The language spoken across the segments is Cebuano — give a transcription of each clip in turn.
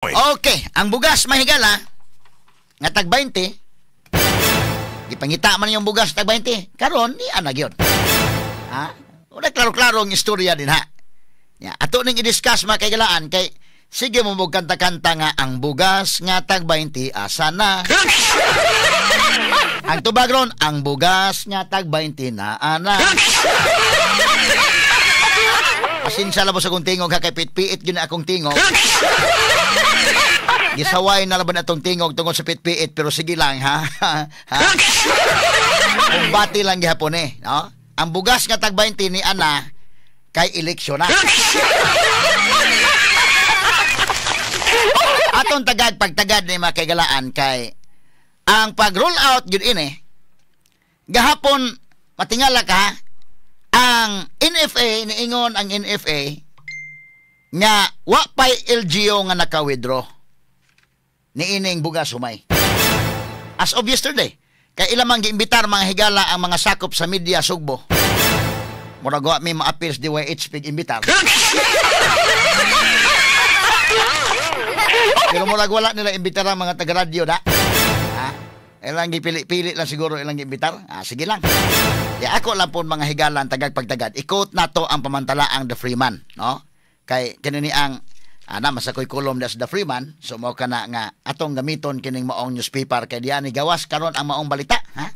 Okay, ang bugas, mahigala nga tag 20, gipangita man yung bugas tag 20 karon ni ana gyud. Ha? Wala klaro-klaro ang istorya din ha. Ya, ato ning i-discuss, mga kaigalaan, kay sige mo mo kanta-kanta nga ang bugas nga tag 20 asa na. Ang tubag ron, ang bugas nga tag 20 na ana. Pasensya lang mo sa akong tingog ha, kay pitpiit gyud na akong tingog. Gisaway na laban atong tingog tungod sa pitpiit, pero sige lang ha. Ha? Kumbati lang gihapon eh, no? Ang bugas nga tag 20 ni ana kay eleksyon na. Atong tagad pagtagad ni mga kaigalaan kay ang pag-roll out gyud ini gahapon, matingala ka, ang NFA niingon, ang NFA nga wa pay LGU nga naka-withdraw ni ining bugas humay. As of yesterday, kay ilang mang giimbitar, mga higala, ang mga sakop sa media Sugbo. Murag wa mi ma-appeal sa DYH pig imbitar. Pero murag wala nila imbitar ang mga taga-radyo da. Ha? Ilang gipili-pili lang siguro ilang giimbitar. Ah, sige lang. Ya, ako lang po, mga higalan, tagag pagtagad. Ikot na to ang pamantalaang The Freeman, no? Kay kinini ang ana masakoy kolom das The Freeman, so mao kana nga atong gamiton kining maong newspaper kay diani gawas karon ang maong balita, ha?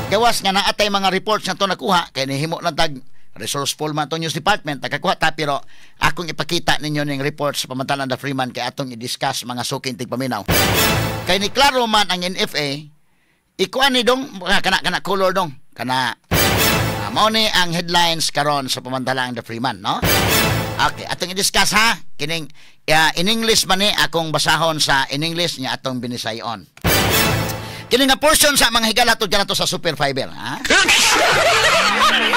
Gawas nga naatay mga reports nga to nakuha kay nihimo lang tag resourceful man to news department nakakuha ta, pero akong ipakita ninyo ning reports sa pamantalan The Freeman kay atong i-discuss, mga suking tigpaminaw. Kay ni klaro man ang NFA ikuan ni dong kana kana color dong kana mao ni ang headlines karon sa pamantalang The Freeman, no? Okay, atong i-discuss ha. Kining in English man ni akong basahon sa in English nya atong binisayon. Kini nga portion sa mga higala tud kanato sa Super Fiber, ha?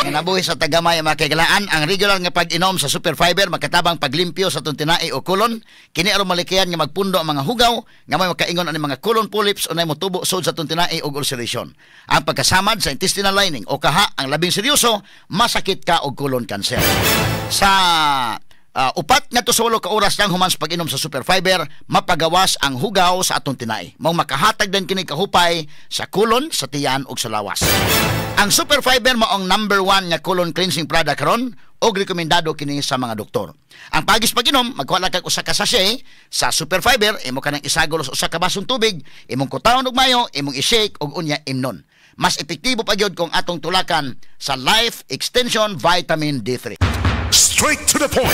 Nga nabuhi sa tagamay, mga kaigalaan, ang regular nga pag-inom sa Super Fiber makatabang paglimpyo sa atong tinai o kolon. Kini aron malikayan nga magpundo ang mga hugaw nga may makaingon ani mga colon polyps o nay motubo sud sa atong tinai og ulceration. Ang pagkasamad sa intestinal lining o kaha ang labing seryoso, masakit ka og colon cancer. Sa 4 ngadto sa 8 ka oras lang human sa pag-inom sa Super Fiber, mapagawas ang hugaw sa atong tinai. Mao makahatag din kini kahupay sa kolon, sa tiyan ug sa lawas. Ang Super Fiber mao ang number 1 nga colon cleansing product karon ug rekomendado kini sa mga doktor. Ang pagis pag-inom, magkuha lang kag usa ka sachet sa Super Fiber, imo kanang isagol sa usa ka basong tubig, imong kutawon og mayo, imong i-shake ug unya imnon. Mas epektibo pa gyud kung atong tulakan sa Life Extension Vitamin D3. Straight to the point.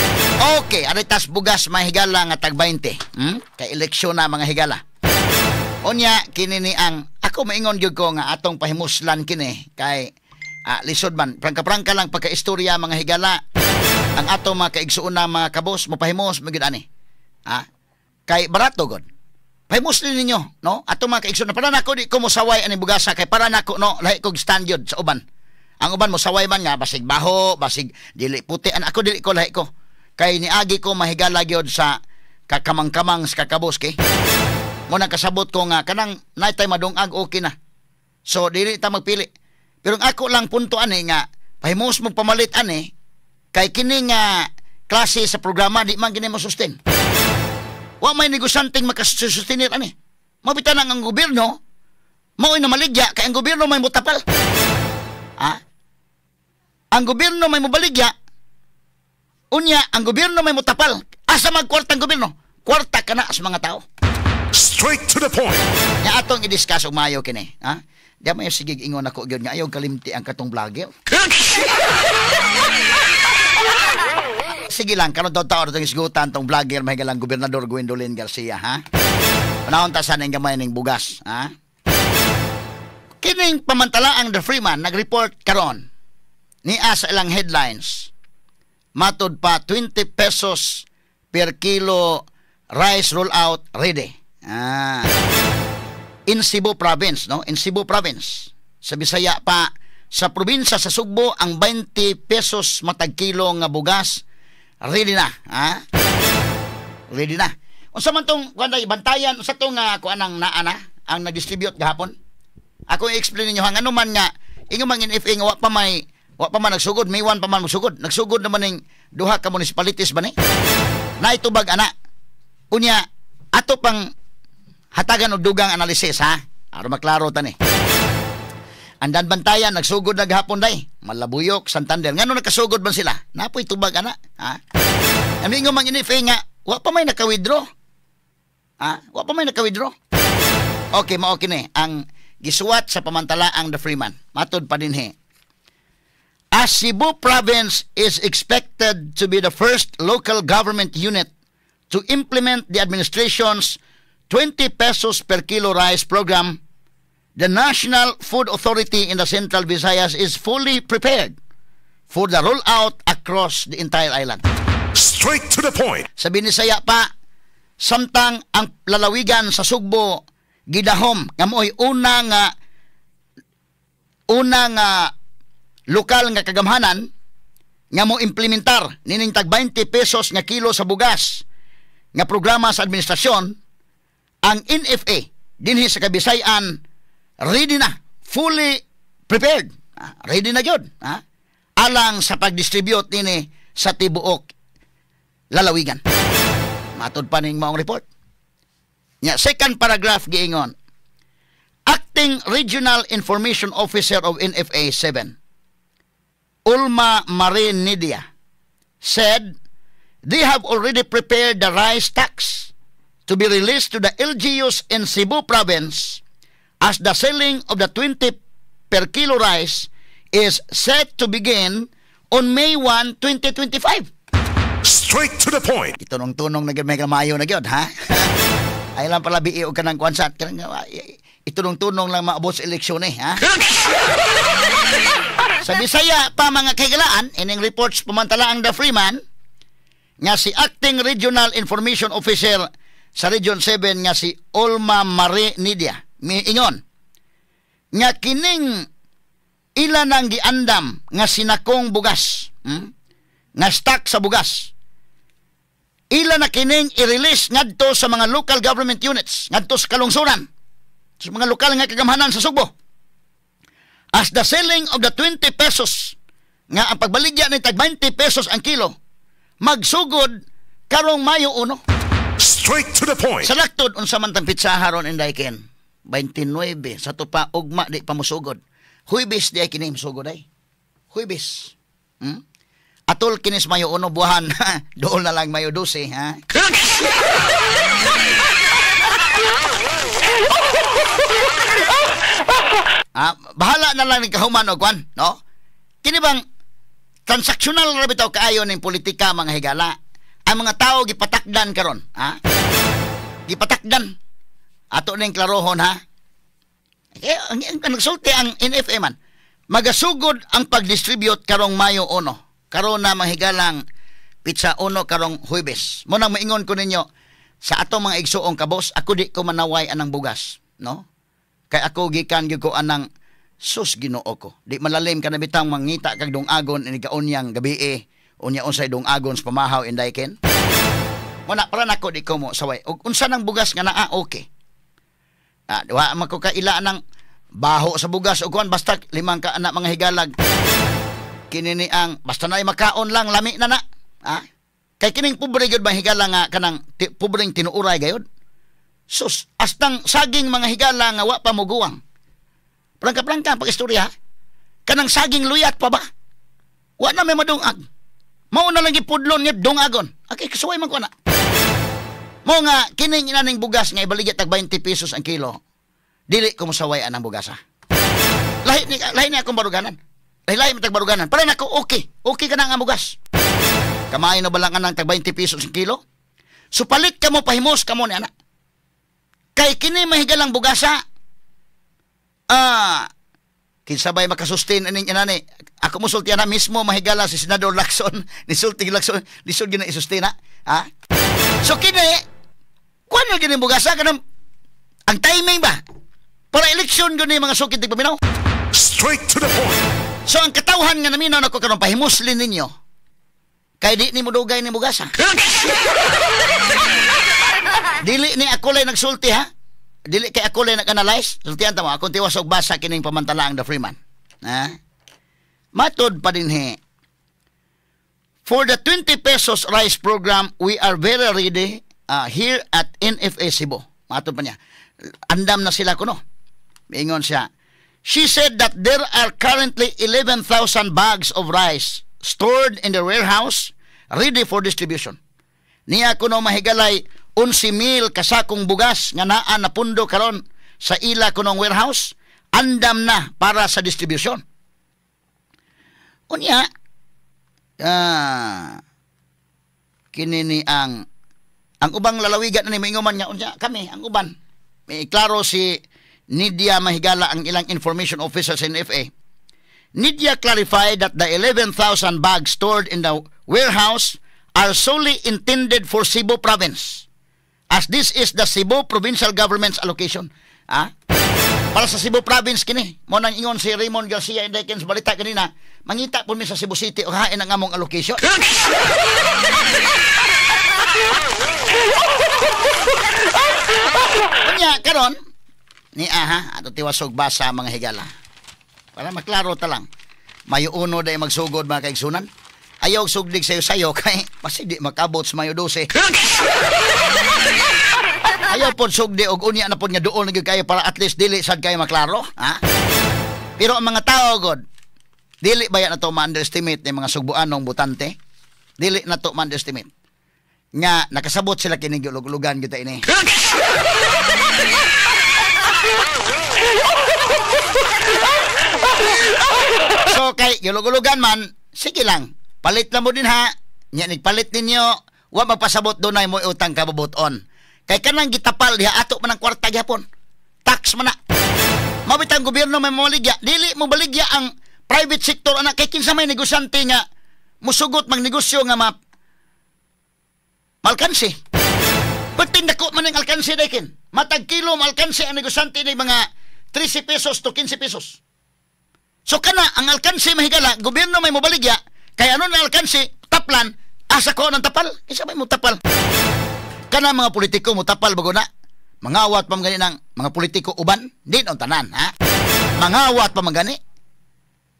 Okay, aritas bugas, mga higala, nga tag 20. Kay eleksyon na, mga higala. Unya kini ni ang ako maingon gyud ko nga atong pahimuslan kini kay lisod man, prangka-prangka lang pagka-istorya, mga higala. Ang atong mga kaigsuon na mga kabos mopahimos mo gyud ani. Ha? Kay barato god. Pahimuslan ninyo, no? Atong mga kaigsuon na para nako di ko mosaway ani bugasa kay para nako, no, lahi kog stand gyud sa uban. Ang uban mosaway man nga basig baho, basig dili puti an ako dili ko, lahi ko. Kay niagi ko, mahigala, gyud sa kakamang-kamang sa kakabos kay. Mo nang kasabot ko nga kanang naitay madungag, okay na. So dili ta magpili. Pero ang ako lang punto ani nga pahimos mo pamalit ani kay kini nga klase sa programa di man gini mo sustain. Wa may negosyanteng makasustain ani. Mabita nang ang gobyerno mao'y namaligya kay ang gobyerno may mutapal. Ha? Ang gobyerno may mobaligya. Unya, ang gobyerno may mutapal. Asa magkwarta ang gobyerno? Kwarta ka na sa mga tao. Straight to the point. Nga atong i-discuss og maayo kini, ha? Di mo yung sige ingon ako gyud nga ayaw kalimti ang katong vlogger. Sige lang, karon daw tao itong isgutan tong vlogger, mahigalang Gobernador Gwendolyn Garcia, ha? Panahon ta sa ning gamay ning bugas, ha? Kining pamantalaang The Freeman nag-report karon niya sa ilang headlines. Matod pa 20 pesos per kilo rice roll out ready. Ah. In Cebu province, no? In Cebu province. Sa Bisaya pa, sa probinsya sa Sugbo, ang 20 pesos matag kilo nga bugas ready na, ha? Ready na. Unsa man tong kuan bantayan unsa tong kuan ang naa na ang nag-distribute gahapon? Ako i-explain ninyo ang ano man nga ingon man NFA nga wa pa man nagsugod, May 1 pa man magsugod. Nagsugod naman ning duha ka municipalities ba ni? Naitubag ana. Unya Ato pang hatagan og dugang analisis, ha, aron maklaro tani. Ang Daanbantayan nagsugod na gahapon day. Malabuyok, Santander. Ngano nakasugod man sila? Napoy tubag ana, ha? Amingo mang NFA nga wa pa may naka-withdraw. Ha? Wa pa may naka-withdraw. Okay, mao kini ang gisuwat sa pamantalaang The Freeman. Matod pa dinhi. As Cebu Province is expected to be the first local government unit to implement the administration's 20 pesos per kilo rice program, the National Food Authority in the Central Visayas is fully prepared for the rollout across the entire island. Straight to the point. Sa Binisaya pa, samtang ang lalawigan sa Sugbo gidahom nga mo'y una nga lokal nga kagamhanan nga mo implementar nining tag 20 pesos nga kilo sa bugas nga programa sa administrasyon, ang NFA dinhi sa Kabisayan ready na, fully prepared. Ah, ready na gyud, ha, alang sa pagdistribute nini sa tibuok lalawigan. Matod pa ning maong report. Nya second paragraph giingon, Acting Regional Information Officer of NFA 7, Ulma Marin Nidia, said they have already prepared the rice stocks to be released to the LGUs in Cebu Province as the selling of the 20 per kilo rice is set to begin on May 1, 2025. Straight to the point. Itunong-tunong na gyud, may kamayo na gyud, ha. Ay lang pala bi og kanang kwan sa kanang itunong-tunong lang maabot sa eleksyon eh, ha. Sa Bisaya pa, mga kahigalaan, ining reports pamantalaang The Freeman nga si Acting Regional Information Officer sa Region 7 nga si Olma Marie Nidia miingon nga kining ila nang giandam nga sinakong bugas, nga stock sa bugas, ila na kining i-release ngadto sa mga local government units, ngadto sa kalungsuran, sa mga lokal nga kagamhanan sa Sugbo, as the selling of the 20 pesos nga ang pagbaligya ni tag 20 pesos ang kilo magsugod karong Mayo 1. Straight to the point. Sa laktod, unsa man tang pitsaha ron, Inday Ken? 29 sa tupa ugma di pa mosugod. Huybes di ay kini mosugod ay. Huybes. Atol kinis Mayo 1 buhan, dool na lang Mayo 12, ha. Ah, bahala na lang ni kahuman og kwan, no? Kini bang transaksyonal ra bitaw kaayo ning politika, mga higala. Ang mga tao gipatakdan karon, ha? Gipatakdan. Ato ning klarohon, ha. Eh, ang nagsulti ang NFA man, magasugod ang pagdistribute karong Mayo 1. Karon na, mga higalang, pitsa 1 karong Huwebes. Mo nang maingon ko ninyo sa atong mga igsuong kabos, ako di ko manaway anang bugas, no? Kay ako gikan gyud ko anang sus, Ginoo ko. Di malalim ka na bitang mangita kag dungagon ini kaunyang gabi eh. Unya unsay dungagon sa pamahaw, Inday Ken? Muna para nako di ko mo saway. Og unsa nang bugas nga naa, okay. Ah, wa man ko kaila nang baho sa bugas o kuan, basta limang ka anak, mga higalag. Kini ni ang basta na makaon lang, lami na na. Ah? Kay kining pobre gyud, mga higala, nga kanang pobreng tinuuray gayud. Sus, astang saging, mga higala, nga wa pa muguwang. Prangka-prangka ang pag-istorya, ha? Kanang saging luyat pa ba? Wa na may madungag. Mao na lang gipudlon nga dungagon. Okay, kasuway man ko na. Mo nga kining inaning bugas nga ibaligya tag 20 pesos ang kilo. Dili ko mosaway anang bugas, ha. Lahi ni akong baruganan. Lahi lahi tag baruganan. Para nako okay. Okay ka na nga bugas. Kamay na ba lang anang tag 20 pesos ang kilo? So palit ka mo, pahimos ka mo ni anak. Kay kini mahigalang bugasa. Ah, kinsa bay makasustain aning inani? Ako mosulti ana mismo, mahigala, si Senador Lacson, nisulti Lacson, lisod gyud na isustain, ha. Ha? So kini kuan na gini bugasa kanang ang timing ba? Para eleksyon gyud ni, mga sukit tigpaminaw. Straight to the point. So ang katawhan nga naminaw nako karon, pahimuslin ninyo. Kay di ni mo dugay ni bugasa. Dili ni ako lay nagsulti, ha. Dili kay ako lay nag-analyze. Sultian ta mo akong tiwas og basa kining pamantalaang The Freeman. Ha? Matod pa dinhi. For the 20 pesos rice program, we are very ready. here at NFA Cebu. Matod pa niya. Andam na sila kuno. Ingon siya. She said that there are currently 11,000 bags of rice stored in the warehouse ready for distribution. Niya kuno, mahigalay, 11,000 kasakong bugas nga naa na pundo karon sa ila kunong warehouse, andam na para sa distribution. Unya, kini ni ang ubang lalawigan na ni maingon man nga unya kami ang uban. May klaro si Nidia, mahigala, ang ilang information officer sa NFA. Nidia clarified that the 11,000 bags stored in the warehouse are solely intended for Cebu Province, as this is the Cebu Provincial Government's allocation. Ah? Para sa Cebu Province kini. Mo nang ingon si Raymond Garcia in sa balita kanina, mangita po mi sa Cebu City o hain ang among allocation. Unya karon ni aha ato tiwasog basa, mga higala. Para maklaro ta lang. Mayo 1 day magsugod, mga kaigsunan. Ayaw sugdig sayo sayo kay basig di makabot sa Mayo 12. Ayaw pod sugdi og unya na pod nga duol na gyud kayo para at least dili sad kayo maklaro, ha? Pero ang mga tao god, dili ba na to ma-underestimate ni mga sugbuanong botante? Dili na to ma-underestimate. Nga nakasabot sila kini gulug-ulugan gyud ini. So kay gulug-ulugan man, sige lang. Palit na mo din ha. Nya nigpalit ninyo, wa magpasabot dunay mo utang kabubuton. Kay kanang gitapal diha ato man ang kwarta gihapon. Tax man na. Mabitang gobyerno may mobaligya, dili mo baligya ang private sector ana kay kinsa may negosyante nga musugot magnegosyo nga ma malkansi. Perting dako man ang alkansi daykin. Matag kilo malkansi ang negosyante ni mga 13 pesos to 15 pesos. So kana ang alkansi, mahigala, gobyerno may mobaligya kay ano na alkansi taplan asa ko ng tapal, kinsa may mo tapal? Kana mga politiko mo tapal bago na. Mangawat pa man gani ng mga politiko uban, di noon tanan, ha? Mangawat pa man gani.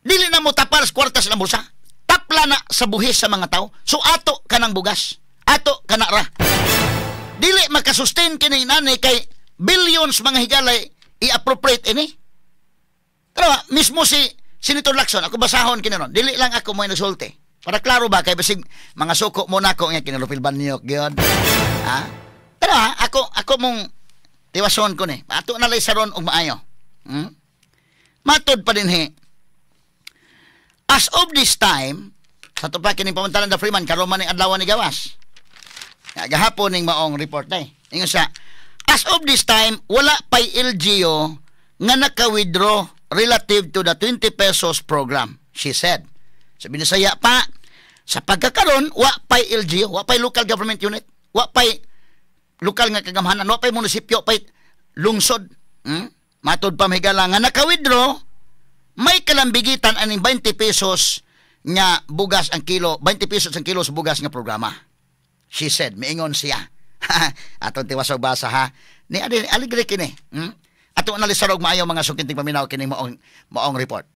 Dili na mo tapal sa kwarta sa bulsa. Tapla na sa buhis sa mga tao. So ato kanang bugas. Ato kana ra. Dili makasustain kini nani kay billions, mga higalay, i-appropriate ini. Pero mismo si Senator Lacson, ako basahon kini ron. Dili lang ako mo nagsulti. Para klaro ba kay basig mga suko mo nako nga kinalupil banyok gyud. Ha? Pero ha, ako mong tiwason ko ni. Ato na lay saron og maayo. Matod pa din he. As of this time, sa to pa kining pamantalan The Freeman karon man ning adlaw ni gawas. Ya, gahapon ning maong report day. Ingon siya, as of this time, wala pay LGU nga naka-withdraw relative to the 20 pesos program, she said. Sa Binisaya pa, sa pagkakaron, wa pay LGU, wa pay local government unit, wa pay lokal nga kagamhanan, wa pay munisipyo, pay lungsod. Matod pa, mahigala, nga naka-withdraw, may kalambigitan aning 20 pesos nga bugas ang kilo, 20 pesos ang kilo sa bugas nga programa. She said, miingon siya. Atong tiwasog basa ha. Ni aligre kini. Atong analisar og maayo, mga sukinting paminaw, kining maong report.